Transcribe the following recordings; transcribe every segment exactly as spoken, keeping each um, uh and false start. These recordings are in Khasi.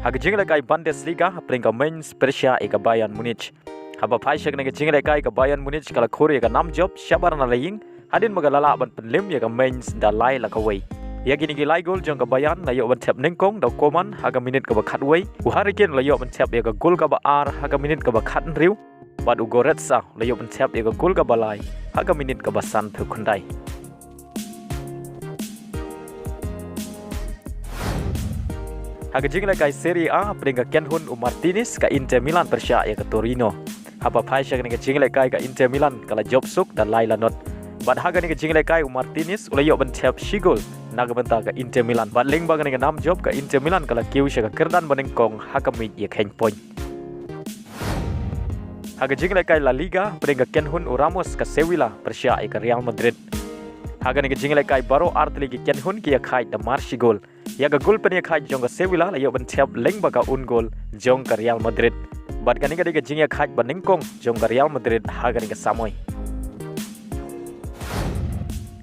Ha ka jingïalehkai Bundesliga, hapdeng ka Mainz pyrshah ïa ka Bayern Munich. Haba phai sha kane ka jingïalehkai, ka Bayern Munich ka la khur ïa ka nam jop shabar na la ïing, hadien ba ka la lah ban pynlem ïa ka Mainz da lai la kawei. Ïa kine ki lai gol jong ka Bayern la ïoh ban thep nyngkong da u Coman ha ka minit kaba khatwei, u Harry Kane la ïoh ban thep ïa ka gol kaba ar ha ka minit kaba khathynriew, bad u Goretzka la ïoh ban thep ïa ka gol kaba lai ha ka minit kaba sanphew khyndai. Ha ka jingïalehkai Serie A, hapdeng ka kynhun u Martinez, ka Inter Milan pyrshah ïa ka Torino. Haba phai sha kane ka jingïalehkai, ka Inter Milan ka la jop suk da lai la not. Bad ha kane ka jingïalehkai u Martinez u la ïoh ban thep shi gol na ka bynta ka Inter Milan. Bad lyngba kane ka nam jop, ka Inter Milan ka la kiew sha ka kyrdan banyngkong ha ka miej ïakheiñ point. Ha ka jingïalehkai La Liga, hapdeng ka kynhun u Ramos, ka Sevilla pyrshah ïa ka Real Madrid. Ha kane ka jingïalehkai baroh artylli ki kynhun ki ïakhaid da mar shi gol. Ïa ka gol pynïakhaid jong ka Sevilla la ïoh ban thep lyngba ka own goal jong ka Real Madrid. Bad kane ka dei ka jingïakhaid banyngkong jong ka Real Madrid ha kane ka samoi.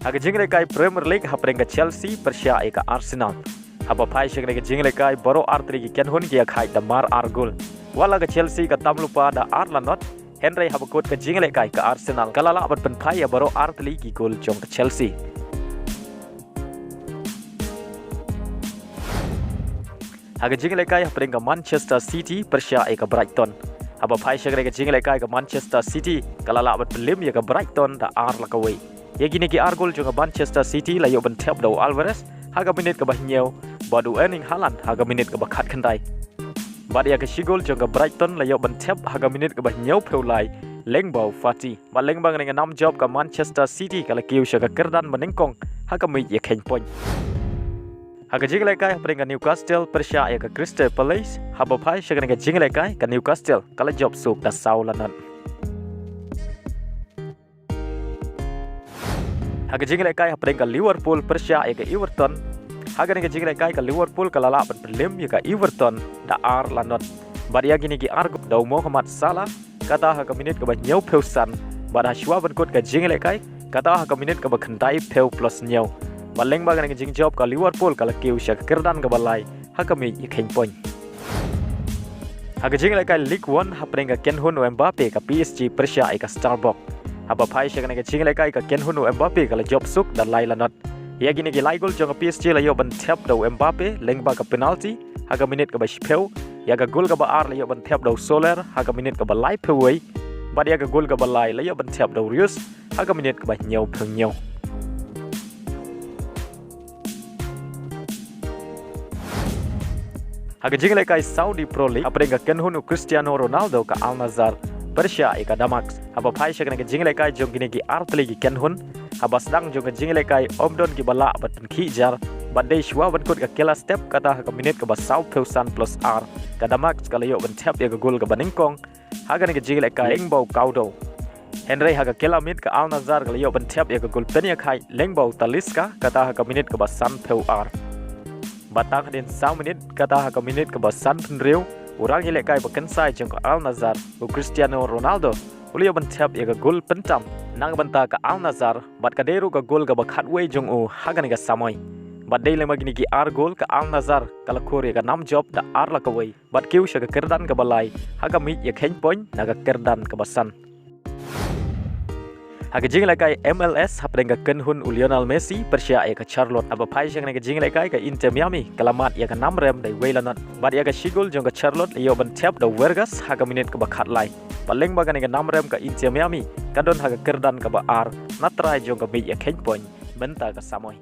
Ha ka jingïalehkai Premier League, hapdeng ka Chelsea pyrshah ïa ka Arsenal. Haba phai sha kane ka jingïalehkai, baroh artylli ki kynhun ki ïakhaid da mar ar gol. Wat la ka Chelsea ka tam lypa da ar la not, hynrei haba kut ka jingïalehkai, ka Arsenal ka la lah ban pynphai ïa baroh artylli ki gol jong ka Chelsea. Ha ka jingïalehkai, hapdeng ka Manchester City pyrshah ïa ka Brighton. Haba phai sha kane ka jingïalehkai, ka Manchester City ka la lah ban pynlem ïa ka Brighton da ar la kawei. Ïa kine ki ar gol jong ka Manchester City la ïoh ban thep da u Alvarez ha ka minit kaba hynñiew, bad u Erling Haaland ha ka minit kaba khatkhyndai. Bad ïa ka shi gol jong ka Brighton la ïoh ban thep ha ka minit kaba hynñiewphew lai lyngba u Fati. Bad lyngba kane ka nam jop, ka Manchester City ka la kiew sha ka kyrdan banyngkong ha ka miej ïakheiñ point. Ha ka jingïalehkai, hapdeng ka Newcastle pyrshah ïa ka Crystal Palace, haba phai sha kane ka jingïalehkai, ka Newcastle ka la jop suk da saw la not. Ha ka jingïalehkai, hapdeng ka Liverpool pyrshah ïa ka Everton. Ha kane ka jingïalehkai, ka Liverpool ka la lah ban pynlem ïa ka Everton da ar la not. Bad ïa kine ki ar gol da u Mohamed Salah, kata ha ka minit kaba hynñiewphew san, bad ha shuwa ban kut ka jingïalehkai, kata ha ka minit kaba khyndaiphew plus hynñiew. Bad lyngba kane ka jingjop, ka Liverpool ka la kiew sha ka kyrdan kaba lai ha ka miej ïakheiñ point. Ha ka jingïalehkai Ligue One, hapdeng ka kynhun u Mbappe, ka P S G pyrshah ïa ka Strasbourg. Haba phai sha kane ka jingïalehkai, ka kynhun u Mbappe ka la jop suk da lai la not. Ïa kine ki lai gol jong ka P S G la ïoh ban thep da u Mbappe lyngba ka penalty ha ka minit kaba shiphew. Ïa ka gol kaba ar la ïoh ban thep da u Soler ha ka minit kaba laiphew wei. Bad ïa ka gol kaba lai la ïoh ban thep da u Reus ha ka minit kaba hynñiewphew hynñiew. Ha ka jingïalehkai Saudi Pro League, hapdeng ka kynhun u Cristiano Ronaldo, ka Al Nassr pyrshah ïa ka Damask. Haba phai sha kane ka jingïalehkai jong kine ki artylli ki kynhun, haba sdang jong ka jingïalehkai ym don kiba lah ban pynkhih jar, bad dei shuwa ban kut ka kylla step, kata ha ka minit kaba sawphew san plus ar, ka Damask ka la ïoh ban thep ïa ka gol kaba nyngkong ha kane ka jingïalehkai lyngba u Kaodo. Hynrei ha ka kylla miet, ka Al Nassr ka la ïoh ban thep ïa ka gol pynïakhaid lyngba u Talisca, kata ha ka minit kaba sanphew ar. Bad tang hadien saw minit, kata ha ka minit kaba sanphew hynriew, u rangïalehkai ba kynsai jong ka Al Nassr, u Cristiano Ronaldo, u la ïoh ban thep ïa ka gol pyntam na ka bynta ka Al Nassr, bad ka dei ruh ka gol kaba khatwei jong u ha kane ka samoi. Bad dei lyngba kine ki ar gol, ka Al Nassr ka la khur ïa ka nam jop da ar la kawei, bad kiew sha ka kyrdan kaba lai ha ka miej ïakheiñ point na ka kyrdan kaba san. Ha ka jingïalehkai M L S, hapdeng ka kynhun u Lionel Messi pyrshah ïa ka Charlotte. Haba phai sha kane ka jingïalehkai, ka Inter Miami ka la mad ïa ka nam rem da iwei la not. Bad ïa ka shi gol jong ka Charlotte la ïoh ban thep da u Vargas ha ka minit kaba khatlai. Bad lyngba kane ka nam rem, ka Inter Miami ka don ha ka kyrdan kaba ar na trai jong ka miej ïakheiñ point mynta ka samoi.